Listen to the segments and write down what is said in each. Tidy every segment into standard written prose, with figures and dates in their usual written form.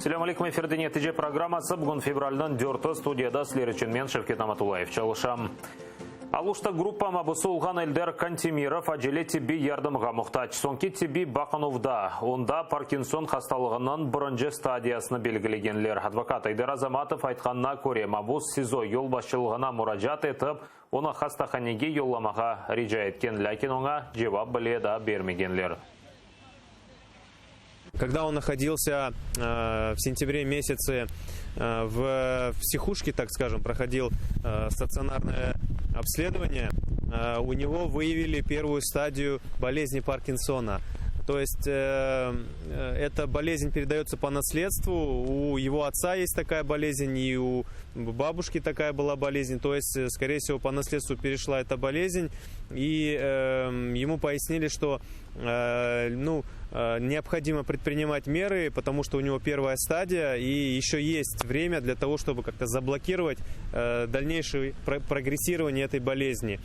Selâm aleyküm, efirde Netice programması. Bugün fevralniñ dörtü, studiyada sizler içün men, Şevket Namatullayev, çalışam. Aluşta gruppa mabusı olğan Eldar Kantemirov acele tibbiy yardımğa muhtac. Soñki tibbiy baqınuvda onda Parkinson hastalığınıñ birinci stadiyasını belgilegenler. Advokat Ayder Azamatov aytqanına köre, mabus SİZO yolbaşçılığına muracaat etip, onı hastahanege yollamağa rica etken, lâkin oña cevap bile daa bermegenler. Когда он находился в сентябре месяце в психушке, так скажем, проходил стационарное обследование, у него выявили первую стадию болезни Паркинсона. То есть эта болезнь передается по наследству, у его отца есть такая болезнь, и у бабушки такая была болезнь, то есть, скорее всего, по наследству перешла эта болезнь, и ему пояснили, что ну, необходимо предпринимать меры, потому что у него первая стадия, и еще есть время для того, чтобы как-то заблокировать дальнейшее прогрессирование этой болезни.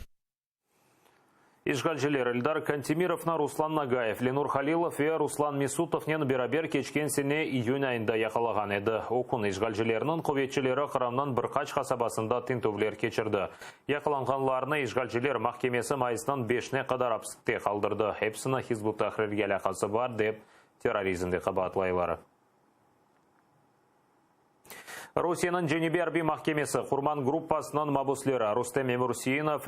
İşğalciler Eldar Kantemirovnı Ruslan Nagayev, Lenur Halilov ve Ruslan Mesutovnen beraber keçken sene iyün ayında yaqalağan edi. O kün işğalcilerniñ quvetçileri Qırımnıñ bir qaç qasabasında tintüvler keçirdi. Yaqalanğanlarnı işğalciler mahkemesi mayısnıñ beşine qadar apiste qaldırdı. Episini Hizb ut-Tahrirge alâqası bar dep terrorizmde qabaatlaylar. Rusiyeniñ Cenübiy arbiy mahkemesi Qurman gruppasınıñ mabusleri Rustem Emiruseinov,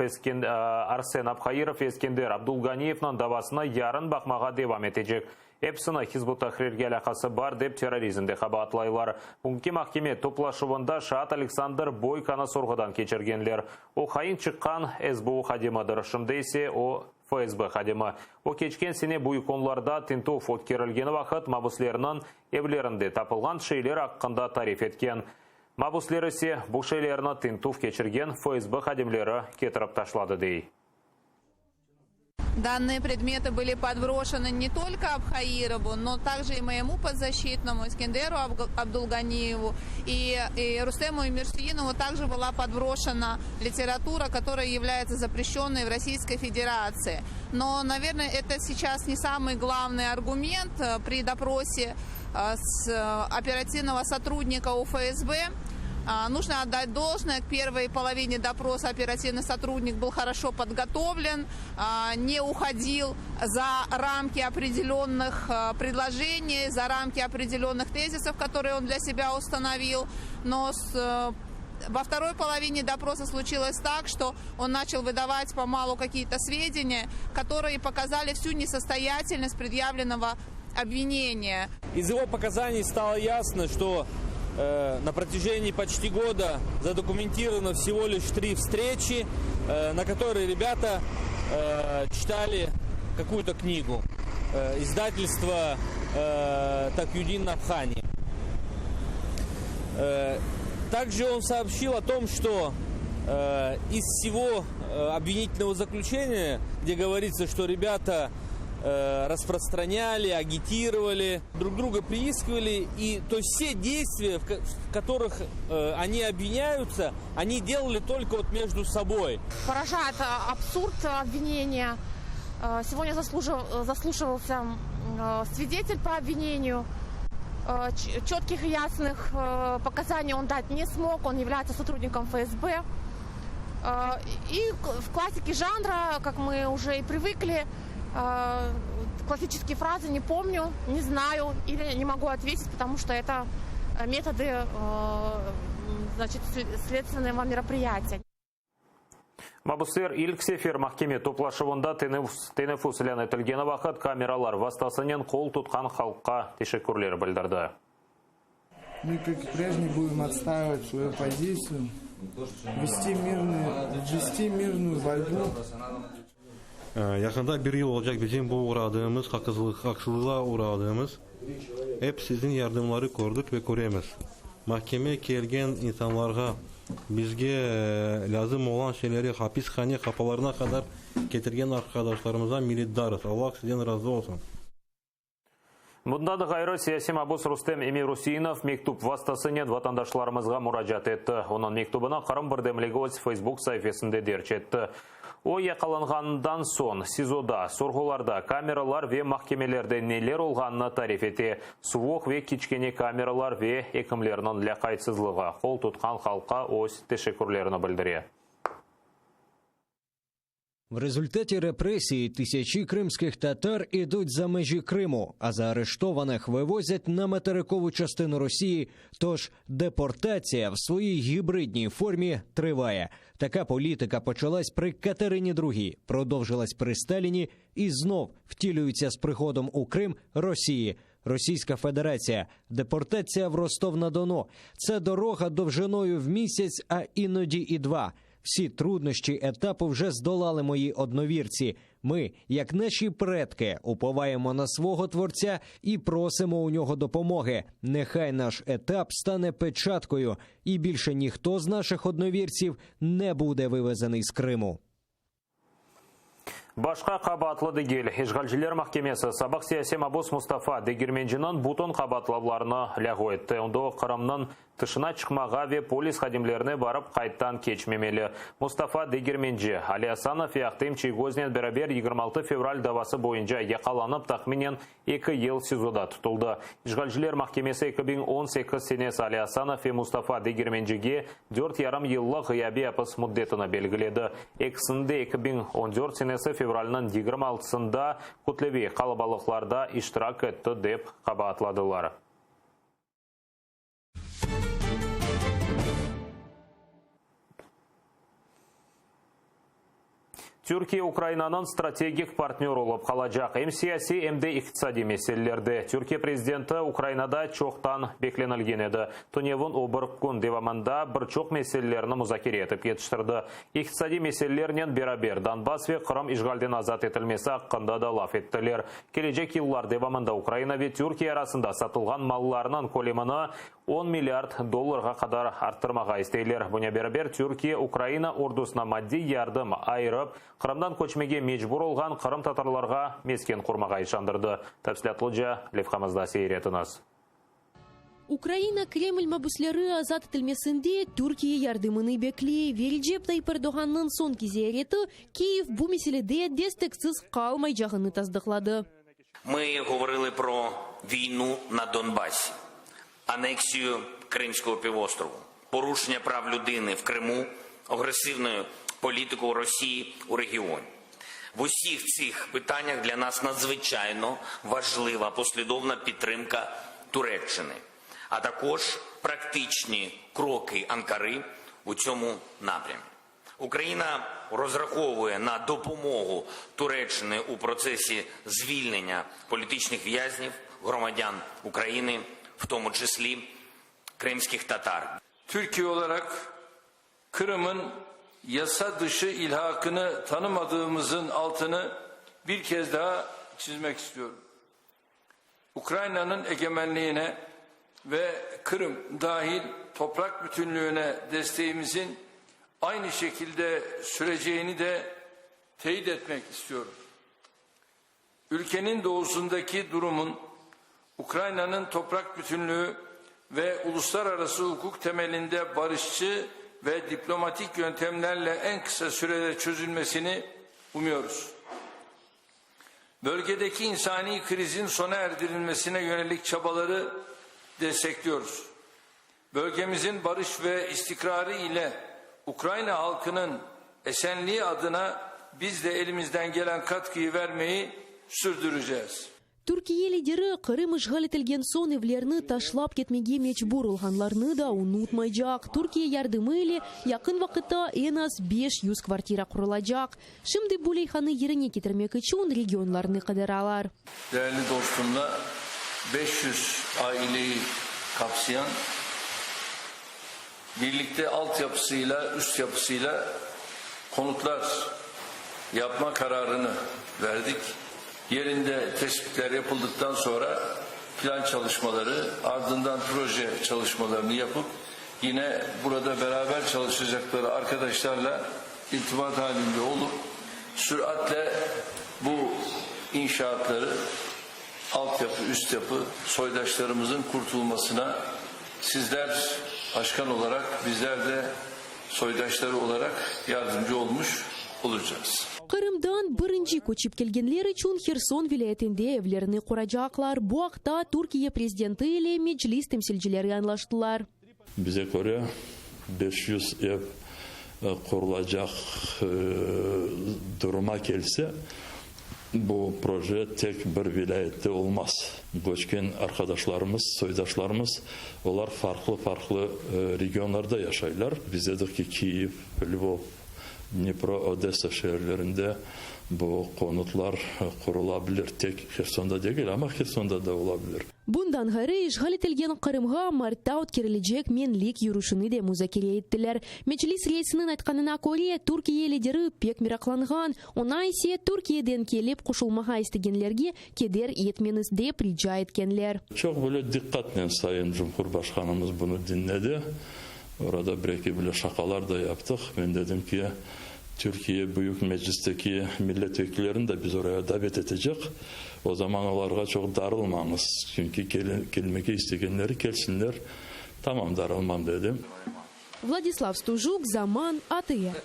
Arsen Abhairov ve Eskender Abdulganiyevniñ davasını yarın baqmağa devam etecek. Episini Hizb ut-Tahrirge alâqası bar dep terrorizmde qabaatlaylar. Bugünki mahkeme toplaşuvında şaat Aleksandr Boykanı sorğudan keçirgenler. O, hain çıqqan SBU hadimidir, şimdi ise o, FSB hadimi. O, keçken sene Büyük Onlarda tintüv ötkerilgeni vaqıt mabuslerniñ evlerinde tapılğan şeyler aqqında tarif etken. Mabusler ise, bu şeylerni tintüv keçirgen FSB hadimleri ketirip taşladı, dey. Данные предметы были подброшены не только Абхаирову, но также и моему подзащитному Искендеру Абдулганиеву и, и Рустему Эмирсеинову также была подброшена литература, которая является запрещенной в Российской Федерации. Но, наверное, это сейчас не самый главный аргумент при допросе с оперативного сотрудника УФСБ. Нужно отдать должное, к первой половине допроса оперативный сотрудник был хорошо подготовлен, не уходил за рамки определенных предложений, за рамки определенных тезисов, которые он для себя установил. Но во второй половине допроса случилось так, что он начал выдавать помалу какие-то сведения, которые показали всю несостоятельность предъявленного обвинения. Из его показаний стало ясно, что на протяжении почти года задокументировано всего лишь три встречи, на которые ребята читали какую-то книгу. Издательство Такюдин Набхани. Также он сообщил о том, что из всего обвинительного заключения, где говорится, что ребята распространяли, агитировали, друг друга приискивали. И то есть все действия, в которых они обвиняются, они делали только вот между собой. Поражает абсурд обвинения. Сегодня заслушивался свидетель по обвинению. Четких и ясных показаний он дать не смог, он является сотрудником ФСБ. И в классике жанра, как мы уже и привыкли, классические фразы «не помню», «не знаю» или «не могу ответить», потому что это методы значит, следственного мероприятия. Mabusler ilk sefer mahkeme toplaşuvında teneffüs ilân etilgeni vaqıt kameralar vastasınen qol tutqan halqqa teşekkürler bildirdi. Мы, как и прежде, будем отстаивать свою позицию, вести мирную борьбу. Yaqında bir yıl olacaq bizim bu oğradığımız haqsızlıq, haqsızlığa oğradığımız. Ep siziñ yardımları kördik ve köremiz. Mahkeme kelgen insanlarğa bizge lâzim olğan şeyleri hapishane qapılarına qadar ketirgen arqadaşlarımızğa minnetdarız. Allah sizden razı olsun. Bundan da ğayrı, siyasiy mabus Rustem Emiruseinov mektüp vastasınen vatandaşlarımızğa muracaat etti. Onıñ mektübini Qırım birdemligi öz Facebook saifesinde derc etti. O, yaqalanğanından soñ SİZOda, sorğularda, kameralar ve mahkemelerde neler olğanını tarif ete, suvuq ve kiçkene kameralar ve ekimlerniñ lâqaytsızlığı, qol tutqan halqqa öz teşekkürlerini bildire. В результаті репресії тисячі кримських татар ідуть за межі Криму, а заарештованих вивозять на материкову частину Росії. Тож депортація в своїй гібридній формі триває. Така політика почалась при Катерині II, продовжилась при Сталіні і знов втілюється з приходом у Крим Росії. Російська Федерація, депортація в Ростов-на-Дону. Це дорога довжиною в місяць, а іноді і два. Всі труднощі етапу вже здолали мої одновірці. Ми, як наші предки, уповаємо на свого творця і просимо у нього допомоги. Нехай наш етап стане печаткою, і більше ніхто з наших одновірців не буде вивезений з Криму. Başqa qabaatlı degil. İşğalciler mahkemesi sabıq siyasiy mabus Mustafa Degermenciniñ bütün qabaatlavlarını lâğu etti. Endi o Qırımnıñ tışına çıqmağa ve polis hadimlerine barıp qaydtan keçmemeli. Mustafa Degermenci, Ali Asanov ve Ahtem Çiygoznen beraber 26 fevral davası boyunca yaqalanıp tahminen Eki yıl SİZOda tutuldı. İşğalciler mahkemesi 2018 senesi Ali Asanov ve Mustafa Degermencige dört yarım yıllıq ğıyabiy apis müddetini belgiledi. Ekisini de 2014 senesi fevralniñ 26-sında kütleviy qalabalıqlarda iştirak etti dep qabaatladılar. Türkiye Ukrainanıñ strategik partnörı olıp qalacaq, em siyasiy, em de iqtisadiy meselelerde. Türkiye prezidenti Ukrainada çoqtan beklenilgen edi. Tünevin o bir kün devamında bir çoq meselelerni muzakere etip yetiştirdi. İqtisadiy meselelernen beraber Donbass ve Qırım işğalden azat etilmesi aqqında da laf ettiler. Kelecek yıllar devamında Ukraina ve Türkiye arasında satılğan mallarnıñ kölemini on milliard dollarğa qadar arttırmağa isteyler. Buña beraber Türkiye Ukraina ordusına maddiy yardım ayırıp, Qırımdan köçmege mecbur olğan qırımtatarlarğa mesken qurmağa işandırdı. Tafsilâtlıca levhamızda seyir etiñiz. Ukraina Kreml mabüsleri azat etilmesinde Türkiye yardımını bekley ve Recep Tayyip Erdoğannıñ soñki ziyareti Kiyev bu meselede desteksiz qalmaycağını tasdıqladı. Mı govorılı pro viynu na Donbassi, aneksiyu Krımskogo pivostrovu, poruşennya prav lüdını v Krımu, agresivnu politiku Rosiyi u regioni. В усіх цих питаннях для нас надзвичайно важлива послідовна підтримка Туреччини, а також практичні кроки Анкари у цьому напрямі. Україна розраховує на допомогу Туреччини у процесі звільнення політичних в'язнів, громадян України, в тому числі кримських татар. Türkiye olarak Kırım'ın yasa dışı ilhakını tanımadığımızın altını bir kez daha çizmek istiyorum. Ukrayna'nın egemenliğine ve Kırım dahil toprak bütünlüğüne desteğimizin aynı şekilde süreceğini de teyit etmek istiyorum. Ülkenin doğusundaki durumun Ukrayna'nın toprak bütünlüğü ve uluslararası hukuk temelinde barışçı ve diplomatik yöntemlerle en kısa sürede çözülmesini umuyoruz. Bölgedeki insani krizin sona erdirilmesine yönelik çabaları destekliyoruz. Bölgemizin barış ve istikrarı ile Ukrayna halkının esenliği adına biz de elimizden gelen katkıyı vermeyi sürdüreceğiz. Türkiye lideri Qırım işğal etilgen soñ evlerini taşlap ketmege mecbur olğanlarnı da unutmaycaq. Türkiye yardımı ile yaqın vaqıtta eñ az 500 kvartira qurulacaq. Şimdi bu leyhanı yerine ketirmek içün regionlarnı qıdıralar. Değerli dostumla 500 aileyi kapsayan birlikte altyapısıyla, üst yapısıyla konutlar yapma kararını verdik. Yerinde tespitler yapıldıktan sonra plan çalışmaları, ardından proje çalışmalarını yapıp yine burada beraber çalışacakları arkadaşlarla irtibat halinde olup süratle bu inşaatları altyapı, üst yapı soydaşlarımızın kurtulmasına sizler başkan olarak bizler de soydaşları olarak yardımcı olmuş. Olacağız. Qırımdan birinci köçip kelgenler içün Herson vilâyetinde evlerni quracaqlar. Bu aqta Türkiye prezidenti ile Meclis temsilcileri añlaştılar. Bize köre, 500 ev qurulacaq duruma kelse, bu proje tek bir vilâyette olmaz. Köçken arqadaşlarımız, soydaşlarımız, olar farqlı-farqlı regionlarda yaşaylar. Biz dedik ki, Kiyev, Lvov, Dnipro, Odessa şeerlerinde bu konutlar qurula bilir. Tek Hersonda degil, amma Hersonda da ola bilir. Bundan ğayrı, işğal etilgen Qırımğa martta ötkerilecek Menlik yürüşini de muzakere ettiler. Meclis reisiniñ aytqanına köre, Türkiye lideri pek meraqlanğan, oña ise Türkiyeden kelip qoşulmağa istegenlerge keder etmeñiz dep rica etkenler. Çoq böyle diqqatnen Sayın Cumhurbaşqanımız bunı diñledi. Orada bir-eki bile şaqalar da yaptıq. Men dedim ki, Türkiye Büyük Meclisteki milletvekillerini de biz oraya davet etecek. O zaman olarğa çoq darılmañız, çünki kelmege istegenleri kelsinler. Tamam, darılmam, dedim. Vladislav Stujuk, Zaman, ATR.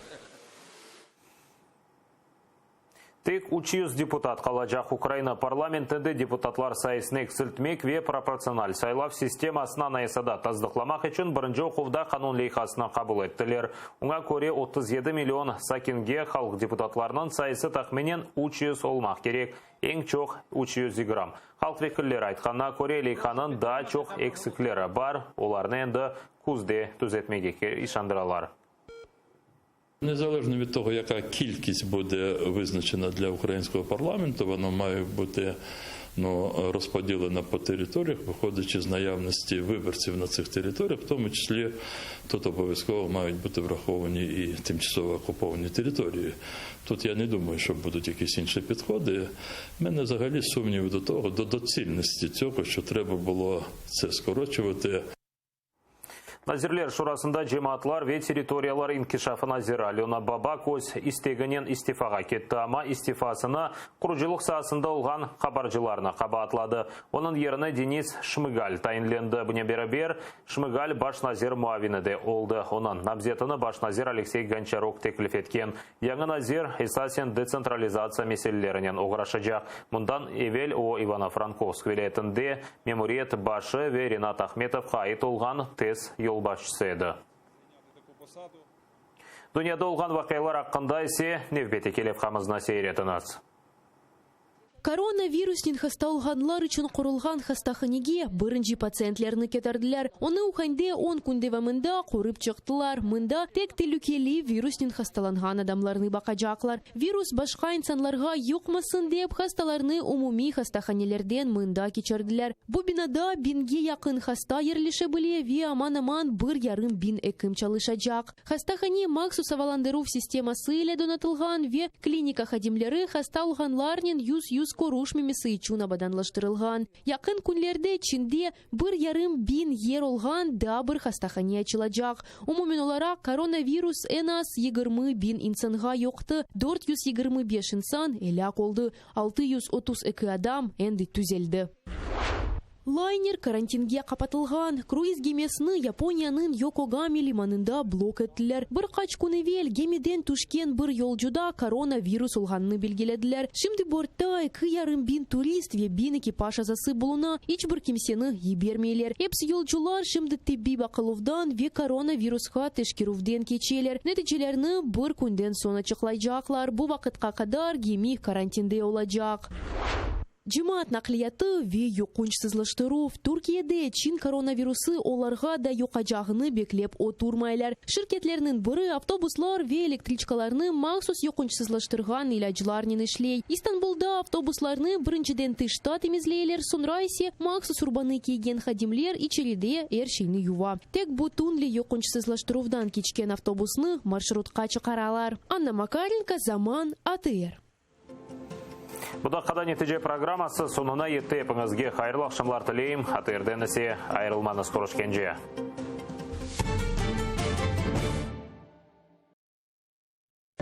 Tek 300 deputat qalacaq Ukraina parlamentinde deputatlar sayısını eksiltmek ve proportsional saylav sistemasını Anayasada tasdıqlamaq içün birinci oquvda qanun leyhasını qabul ettiler. Oña köre, 37 million sakinge halq deputatlarınıñ sayısı tahminen 300 olmaq kerek, eñ çoq 320. Halq vekilleri aytqanına köre, leyhanıñ daa çoq eksikleri bar, olarnı endi küzde tüzetmege işandıralar. Незалежно від того, яка кількість буде визначена для українського парламенту, вона має бути ну, розподілена по територіях, виходячи з наявності виборців на цих територіях, в тому числі тут обов'язково мають бути враховані і тимчасово окуповані території. Тут я не думаю, що будуть якісь інші підходи. У мене взагалі сумніви до того, до доцільності цього, що треба було це скорочувати. Nazirler Şurasında cemaatlar ve territoriyalar inkişafı naziri Alöna Babak öz isteginen istifağa ketti, amma istifasını qurucılıq saasında olğan qabarcılarnı qabaatladı. Onıñ yerine Denis Şmıgal tayinlendi. Bunen beraber, Şmıgal baş nazir muavini de oldı. Onıñ namzetini baş nazir Aleksey Gonçaruk teklif etken. Yañı nazir, esasen, detsentralizatsiya meselelerinen oğraşacaq. Bundan evel o, İvano-Frankovsk vilâyetinde memuriyet başı ve Rinat Ahmetovqa ait olğan TES yolbaşçısı edi. Dünyada olğan vaqialar aqqında ise nevbetteki levhamıznı seyir etiñiz. Koronavirusnen hasta olğanlar içün qurulğan hastahanege birinci patsientlerni ketirdiler. Onı Uhande on kün devamında qurıp çıqtılar. Mında tek telükeli virusnen hastalanğan adamlarnı baqacaqlar. Virus başqa insanlarğa yuqmasın dep, hastalarnı umumiy hastahanelerden mında keçirdiler. Bu binada biñge yaqın hasta yerleşe bile ve aman-aman bir yarım biñ ekim çalışacaq. Hastahane mahsus avalandıruv sisteması ile donatılğan ve klinika hadimleri hasta olğanlarnen yüz-yüz körüşmemesi içün abadanlaştırılğan. Yaqın künlerde Çinde bir yarım biñ yer olğan daa bir hastahane açılacaq. Umumen olaraq, koronavirus eñ az 20 biñ insanğa yoqtı, 425 insan elâk oldı, 632 adam endi tüzeldi. Layner karantinge qapatılğan. Kruiz gemisini Yaponiyanıñ Yokogami limanında blok ettiler. Bir qaç kün evel gemiden tüşken bir yolcuda koronavirus olğanını belgilediler. Şimdi bortta eki yarım biñ turist ve biñ ekipaj azası buluna. İç bir kimseni yibermeyler. Episi yolcular şimdi tibbiy baqıluvdan ve koronavirusqa teşkerüvden keçeler. Neticelerni bir künden soñ açıqlaycaqlar. Bu vaqıtqa qadar gemi karantinde olacaq. Cemaat naqliyatı ve yuqunçsızlaştıruv, Türkiyede Çin koronavirusı olarğa da yuqacağını beklep oturmaylar. Şirketlerniñ biri avtobuslar ve elektriçkalarnı mahsus yuqunçsızlaştırğan ilâclarnen işley. İstanbulda avtobuslarnı birinciden tışta temizleyler, soñra ise mahsus urbanı kiygen hadimler içeride er şeyni yuva. Tek bütünley yuqunçsızlaştıruvdan keçken avtobusnı marşrutqa çıqaralar. Anna Makarenko, Zaman, ATR. Bu daqqada Netice programması soñuna yetti. Epiñizge hayırlı aqşamlar tileyim. ATRden ise ayırılmañız. Körüşkence.